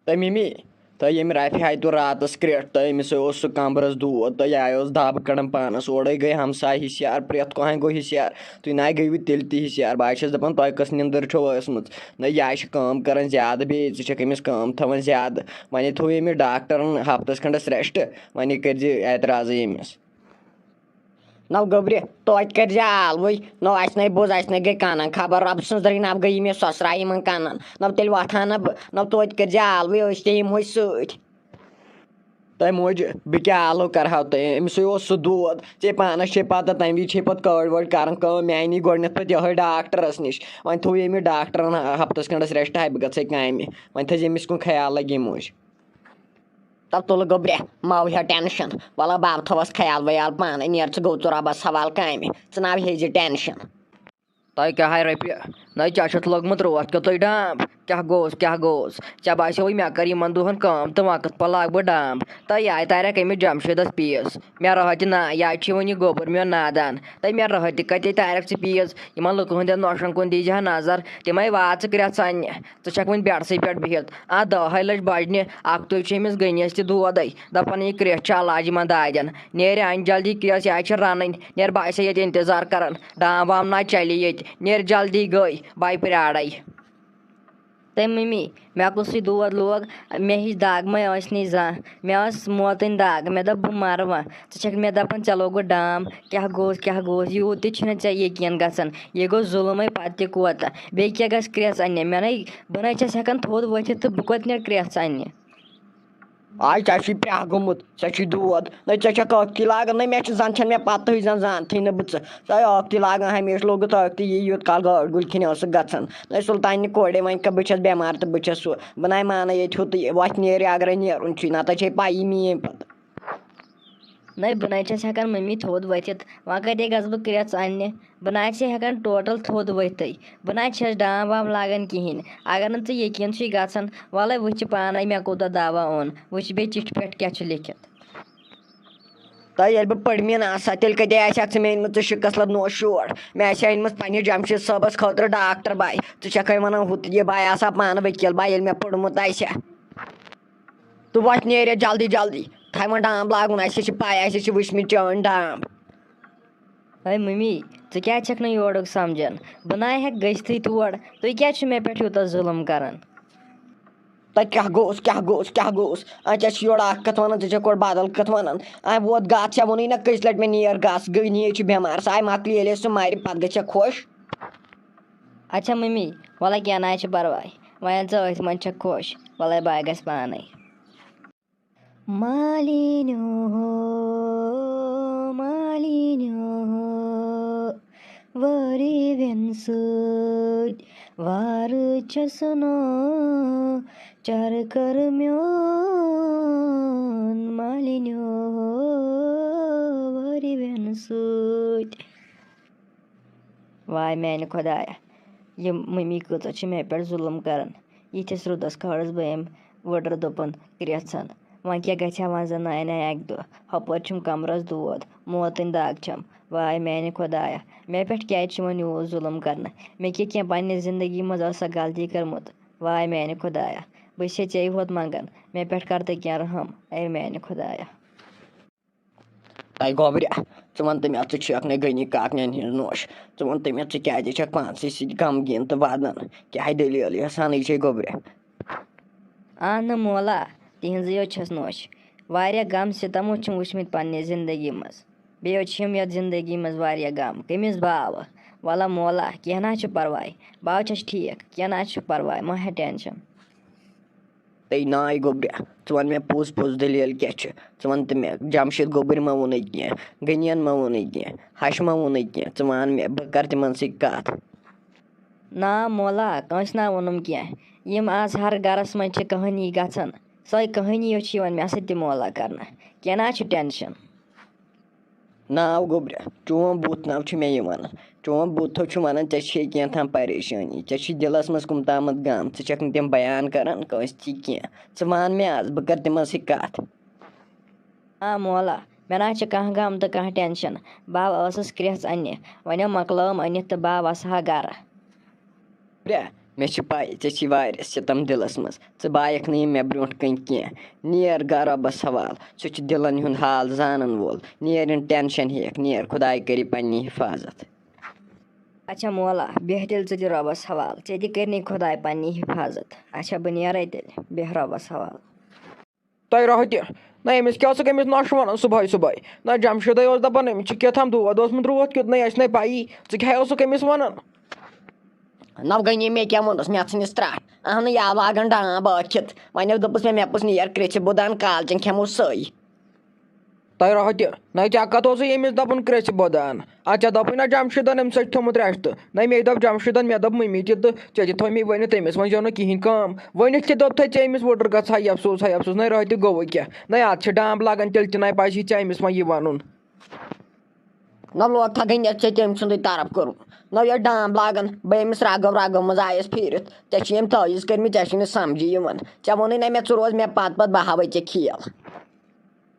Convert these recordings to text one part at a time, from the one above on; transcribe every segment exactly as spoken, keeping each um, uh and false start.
تہٕ مِمی، تہٕ ییٚمہِ رفہِ ہایہِ تورٕ راتَس کرٛٮ۪ٹھ، تہٕ أمِس اوس سُہ کمبرَس دود، تہٕ یہِ آیہِ اوس دَب کَڑان پانَس۔ اورَے گٔے ہمساے ہِشیار، پرٛٮ۪تھ کانٛہہ گوٚو ہِشیار۔ تُہۍ نَے گٔیوٕ تیٚلہِ تہِ ہِشیار۔ بہٕ ہا چھَس دَپان، تۄہہِ کۄس نِندٕر چھو ٲسمٕژ؟ نہ، یہِ ہا چھِ کٲم کَران زیادٕ، بیٚیہِ ژٕ چھَکھ أمِس کٲم تھاوان زیادٕ۔ وۄنۍ تھوٚو أمِس ڈاکٹرَن ہفتَس کھنٛڈَس rest، وۄنۍ کٔرۍزِ اعتراضٕے أمِس۔ نو گوٚبرِ، توتہِ کٔرۍ زِ آلوٕے۔ نو اَسہِ نے بوٗز، اَسہِ نے گٔے کَنَن۔ خبر رۄبہٕ سٕنٛز درٕے نَو گٔیی مےٚ سۄسرایہِ یِمَن کَنَن۔ نو تیٚلہِ وۄتھٕ ہا نہٕ بہٕ۔ نو توتہِ کٔرۍ زِ آلوٕے، أسۍ تہِ یِمہوے سۭتۍ۔ تۄہہِ موج، بہٕ کیٛاہ آلو کَرٕ ہاو تۄہہِ؟ أمِسٕے اوس سُہ دود۔ ژےٚ پانَس چھے پَتہ، تَمہِ وِزِ چھے پَتہٕ کٲڑۍ وٲڑۍ کَران کٲم۔ مےٚ اَنی گۄڈٕنٮ۪تھ پَتہٕ یِہوٚے ڈاکٹرَس نِش۔ وۄنۍ تھوٚو ییٚمہِ ڈاکٹرَن ہفتَس کھنٛڈَس rest، ہاے بہٕ گژھٕ کامہِ۔ وۄنۍ تھٲیزِ أمِس کُن خیال لَگہِ یہِ موج۔ تَتھ تُلہٕ گوٚبرِ، مہ ہیٚیو tension۔ وَلہٕ بَب تھوس خیال ویال پانَے، نیر ژٕ گوٚو ژٕ رۄبَس حوال کامہِ، ژٕ نہ ہیٚیہِ زِ tension۔ تۄہہِ کیٛاہ ہاے رۄپیہِ؟ نَے ژےٚ چھُتھ لوٚگمُت روتھ کیُتھُے ڈامب؟ کیٛاہ گوٚوس، کیٛاہ گوٚوس؟ ژےٚ باسیووُے مےٚ کٔر یِمَن دۄہَن کٲم تہٕ وۄنۍ کِتھ پٲٹھۍ لاگہٕ بہٕ ڈامب؟ تہٕ یہِ آیہِ تارٮ۪کھ أمِس جمشیٖدَس پیٖس۔ مےٚ رٲتھ تہِ نا، یہِ آیہِ چھِ وۄنۍ یہِ گوٚبُر میون نادان۔ تہٕ مےٚ رٲتھ تہِ کَتہِ تارٮ۪کھ ژٕ پیٖس؟ یِمَن لُکہٕ ہٕنٛدٮ۪ن نوشَن کُن دیٖزِ ہا نظر، تِمَے واتہٕ ژٕ کرٛٮ۪تھ ژَننہِ۔ ژٕ چھَکھ وۄنۍ بیڈسٕے پٮ۪ٹھ بِہِتھ۔ آ، دَہَے لٔج بَجنہِ، اَکھتُے چھُ أمِس غنیَس تہِ دود۔ دَپان، یہِ کرٛٮ۪کھ چھِ علاج یِمَن دادٮ۪ن۔ نیرِ اَنہِ جلدی کرٛٮ۪کھ، یہِ آیہِ چھِ رَنٕنۍ۔ نیر بہٕ آسے ییٚتہِ اِنتظار کَران۔ ڈام وام نہ چَلہِ ییٚتہِ۔ نیر جلدی گٔے، بہٕ آیہِ پرٛارَے۔ تٔمۍ مٔمی، مےٚ کُسٕے دود لوگ؟ مےٚ ہِش دَگ مَے ٲس نہٕ زانٛہہ۔ مےٚ ٲس موتٕنۍ دَگ۔ مےٚ دوٚپ، بہٕ مَرٕ وۄنۍ۔ ژٕ چھَکھ مےٚ دَپان، ژےٚ لوگُتھ ڈام۔ کیٛاہ گوٚوس، کیٛاہ گوٚوس؟ یوٗت تہِ چھُنہٕ ژےٚ یقیٖن گژھان۔ یہِ گوٚو ظُلمٕے، پَتہٕ تہِ کوتاہ۔ بیٚیہِ کیٛاہ گژھِ کرٛٮ۪کھ اَننہِ؟ مےٚ نَے، بہٕ نَے چھَس ہٮ۪کان تھوٚد ؤتھِتھ تہٕ بہٕ کوٚت نیرٕ کرٛٮ۪کھ اَننہِ؟ آے، ژےٚ چھُے پرٛاہ گوٚمُت، ژےٚ چھُے دود۔ نَے، ژےٚ چھَکھ ٲکھتی لاگان۔ نَے، مےٚ چھُ زَن چھَنہٕ مےٚ پَتہٕے زَن زانتھٕے نہٕ بہٕ ژٕ۔ ژٕ آے ٲکھتی لاگان ہمیشہٕ، لوگُتھ ٲکھتی یی یوٗت کال گٲڑۍ گُلۍ کھٮ۪نہِ ٲسٕکھ گژھان۔ نَے، سُلطانہِ کورے، وۄنۍ کَہ بہٕ چھَس بٮ۪مار تہٕ بہٕ چھَس ہُہ۔ بہٕ نَے مانَے ییٚتہِ ہُتُے، وۄتھ نیرِ اگرَے نیرُن چھُے، نَتہٕ چھے پَیی میٛٲنۍ پَتہٕ۔ نَے، بہٕ نَے چھَس ہٮ۪کان مٔمی تھوٚد ؤتھِتھ۔ وۄنۍ کَتہِ گژھٕ بہٕ کرٛٮ۪کھ اَننہِ؟ بہٕ نہ آسہِ ہٮ۪کان ٹوٹل تھوٚد ؤتھتھٕے۔ بہٕ نہ آسہِ چھَس ڈام وام لاگان کِہیٖنۍ۔ اگر نہٕ ژٕ یقیٖن چھُے گژھان، وَلَے وٕچھِ پانَے مےٚ کوٗتاہ دوا اوٚن، وٕچھِ بیٚیہِ چِٹھِ پٮ۪ٹھ کیٛاہ چھُ لیکھِتھ۔ تہٕ ییٚلہِ بہٕ پٔرمٕژ آسہٕ ہا، تیٚلہِ کَتہِ آسہِ ہا ژٕ مےٚ أنمٕژ ژٕ شِکَس لَد نوش شور؟ مےٚ آسہِ ہا أنمٕژ پنٛنِس جمشیٖد صٲبَس خٲطرٕ ڈاکٹر باے۔ ژٕ چھَکھَے وَنان ہُہ تہٕ یہِ، بہٕ آسہٕ ہا پانہٕ ؤکیٖل، بہٕ ییٚلہِ مےٚ پوٚرمُت آسہِ ہا۔ تہٕ وۄتھ نیرِ جلدی جلدی۔ تھاے وۄنۍ ڈام لاگُن، اَسہِ چھِ پَے، اَسہِ چھِ وٕچھمٕتۍ چٲنۍ ڈام۔ ہے مٔمی، ژٕ کیٛازِ چھَکھ نہٕ یورُک سَمجھان؟ بہٕ نَے ہٮ۪کہٕ گٔژھتھٕے تور۔ تُہۍ کیٛازِ چھِو مےٚ پٮ۪ٹھ یوٗتاہ ظُلُم کَران؟ تۄہہِ کیٛاہ گوٚوس، کیٛاہ گوٚوس، کیٛاہ گوٚوس؟ اَتہِ چھِ یورٕ اَکھ کَتھ وَنان، ژٕ چھَکھ اورٕ بدل کَتھ وَنان۔ اَمہِ ووت گژھ، ژےٚ ووٚنُے نہ کٔژِ لَٹہِ مےٚ نیر گژھ، گٔے نیر چھِ بٮ۪مار، سۄ آیہِ مۄکلہِ، ییٚلہِ أسۍ سُہ مَرِ، پَتہٕ گژھِ سۄ خۄش۔ اچھا مٔمی، وَلَے کینٛہہ نہ چھُ پَرواے، وۄنۍ ییٚلہِ ژٕ أتھۍ منٛز چھَکھ خۄش، وَلَے بہٕ گژھٕ پانَے۔ مالِنیو ہو، مالِنیو ہو، وٲرِوٮ۪ن سۭتۍ وارٕ چھَس نو چرٕ کٔر میون۔ مالِنیو ہو، وٲرِوٮ۪ن سۭتۍ۔ واے میانہِ خۄدایا، یہِ مٔمی کۭژاہ چھِ مےٚ پٮ۪ٹھ ظُلُم کران۔ یِتھِس رُدس کھٲرٕس بہٕ أمۍ وٕڈرٕ دوٚپُن کرٛٮ۪ژھن۔ وۄنۍ کیٛاہ گژھِ ہا وۄنۍ زن نانہِ اکہِ دۄہ؟ ہۄپٲرۍ چھُم کمرس دود، موتٕنۍ دگ چھم۔ واے میانہِ خۄدایا، مےٚ پٮ۪ٹھ کیٛازِ چھُ وۄنۍ یوٗت ظُلُم کرنہٕ؟ مےٚ کیٛاہ کینٛہہ پننہِ زندگی منٛز ٲسا غلطی کٔرمٕژ؟ واے میانہِ خۄدایا، بہٕ چھسے ژےٚ ہوت منٛگان، مےٚ پٮ۪ٹھ کر تہٕ کینٛہہ رحم، اے میانہِ خۄدایا۔ اے گوبریا، ژٕ وَن تہٕ مےٚ، ژٕ چھُکھ نہٕ غنی کاکنٮ۪ن ہِنٛز نوش۔ ژٕ وَن تہٕ مےٚ، ژٕ کیٛازِ چھَکھ پانسٕے سۭتۍ غمگیٖن تہٕ وَدان؟ کیٛاہ دٔلیٖل یہِ سانٕے چھے گوبریا؟ اہن مولا، تِہنٛزٕے یوت چھَس نوش۔ واریاہ غم ستم چھِم وٕچھمٕتۍ پننہِ زندگی منٛز۔ بیٚیہِ یوت چھِم یَتھ زندگی منٛز واریاہ غم۔ کٔمِس باوٕ؟ وَلہ مولا، کینٛہہ نہ چھُ پرواے۔ باو چھَس ٹھیٖک، کینٛہہ نہ چھُ پرواے، مہ ہےٚ ٹینشن۔ تَے ناے گوٚبریا، ژٕ وَن مےٚ پوٚز پوٚز دٔلیٖل کیٛاہ چھِ؟ ژٕ وَن تہٕ مےٚ، جمشید گوٚبٕرۍ ما ووٚنُے کینٛہہ؟ غنیَن ما ووٚنُے کینٛہہ؟ ہَشہِ ما ووٚنُے کینٛہہ؟ ژٕ وَن مےٚ، بہٕ کَرٕ تِمَن سۭتۍ کَتھ۔ نا مولا، کٲنٛسہِ نا ووٚنُم کینٛہہ۔ یِم آز ہر گَرَس منٛز چھِ کہانی گژھان، سۄے کہانی یوت چھِ یِوان مےٚ سۭتۍ تہِ مولا کَرنہٕ۔ کینٛہہ نا چھُ ٹینشن۔ ناو گوٚبریا، چون بُتھ ناو چھُ مےٚ یِوان۔ چون بُتھ چھُ وَنان، ژےٚ چھے کینٛہہ تام پریشٲنی، ژےٚ چھُے دِلَس منٛز کُم تامَتھ غم، ژٕ چھَکھ نہٕ تِم بیان کَران کٲنٛسہِ تہِ کینٛہہ۔ ژٕ وَن مےٚ آز، بہٕ کَرٕ تِمَن سۭتۍ کَتھ۔ آ مولا، مےٚ نہ حظ چھِ کانٛہہ غم تہٕ کانٛہہ ٹینشن۔ بہٕ ٲسٕس کرٛٮ۪ژھ اَننہِ، وۄنۍ مۄکلٲوٕم أنِتھ تہٕ بہٕ وَسہٕ ہا گَرٕ۔ گوٚبریا، مےٚ چھِ پَے، ژےٚ چھی واریاہ سِتَم دِلَس منٛز۔ ژٕ بایَکھ نہٕ یِم مےٚ برٛونٛٹھ کَنہِ کینٛہہ۔ نیر گَر رۄبَس حوال، سُہ چھُ دِلَن ہُنٛد حال زانَن وول۔ نیر یِم ٹٮ۪نشَن ہیٚیَکھ، نیر، خۄداے کَری پنٛنی حِفاظت۔ اچھا مولا، بیٚہہ تیٚلہِ ژٕ تہِ رۄبَس حوال، ژےٚ تہِ کَرنی خۄداے پنٛنی حِفاظت۔ اچھا، بہٕ نیرَے تیٚلہِ، بیٚہہ رۄبَس حوال۔ تۄہہِ راہو تہِ۔ نہ، أمِس کیٛاہ اوسُکھ أمِس نۄشہِ وَنان صُبحٲے صُبحٲے؟ نہ، جمشیٖدَے اوس دَپان، أمِس چھِ کیٛاہ تام دود اوسمُت روٗد کیُتھ، نہ، اَسہِ نَے پَیی۔ ژٕ کیٛاہ اوسُکھ أمِس وَنان؟ نَو غنی، مےٚ کیٛاہ ووٚنُس؟ مےٚ ژھٕنِس ترٛٹھ۔ اَہنہٕ، یا لاگان ڈانٛب ٲکھِتھ۔ وۄنۍ ٲس دوٚپُس مےٚ، مےٚ پوٚز نیر کریٚژھِ بُدان کالچن کھٮ۪مو سٲے۔ تۄہہِ راہو تہِ۔ نَے، ژےٚ کَتھ اوسُے أمِس دَپُن کریٚژھِ بُدان؟ اَدٕ ژےٚ دوٚپُے نہ جمشیٖدَن أمِس سۭتۍ تھوٚمُت رشتہٕ۔ نَے، مے دوٚپ جمشیٖدَن، مےٚ دوٚپ مٔمی تہِ تہٕ ژےٚ تہِ تھوٚومے ؤنِتھ أمِس، وۄنۍ زیو نہٕ کِہیٖنۍ کٲم۔ ؤنِتھ تہِ دوٚپ تھَے ژےٚ أمِس وُڈٕر گژھٕ ہا یہِ افسوٗس، ہاے افسوٗس، نَے راہو تہِ گوٚوُے کیٛاہ؟ نَے، اَتھ چھِ ڈانٛب لاگان، تیٚلہِ تہِ نَے پَزِ ژےٚ أمِس وۄنۍ یہِ وَنُن۔ نہ لوگ تھا گٔنڈِتھ ژےٚ تٔمۍ سُنٛدُے طرف کوٚرُن۔ نہ یہِ ڈانٛب لاگان، بہٕ أمِس رگو رگو منٛز آیس پھیٖرِتھ۔ ژےٚ چھِ یِم تٲویٖز کٔرمٕتۍ، ژےٚ چھُے نہٕ سمجھی یِوان۔ ژےٚ ووٚنُے نہ مےٚ، ژٕ روز مےٚ پتہٕ پتہٕ، بہٕ ہاوے ژےٚ کھیل۔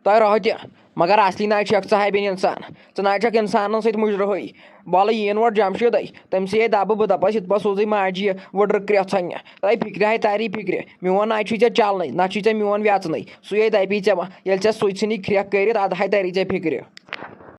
تۄہہِ راہو تہِ، مگر اصلی نہ چھُ اکھ صاحبِن انسان۔ ژٕ نہ چھکھ انسانن سۭتۍ مُجرہٕے۔ وَلہٕ یِیِن وۄنۍ جمشیٖدے، تٔمۍ سٕے دَبہٕ بہٕ دَپس یِتھ پٲٹھۍ سوزٕے ماجہِ یہِ وُڈٕر کرٛٮ۪ژھن۔ تۄہہِ فِکرِ ہاے تَری فِکرِ، میون نہ چھُے ژےٚ چلنٕے، نہ چھُے ژےٚ میون وٮ۪ژنٕے۔ سُے دَپی ژےٚ وۄنۍ، ییٚلہِ ژےٚ سُے ژھٕنی کھرٛٮ۪کھ کٔرِتھ، اَدٕ ہاے تَری ژےٚ فِکرِ۔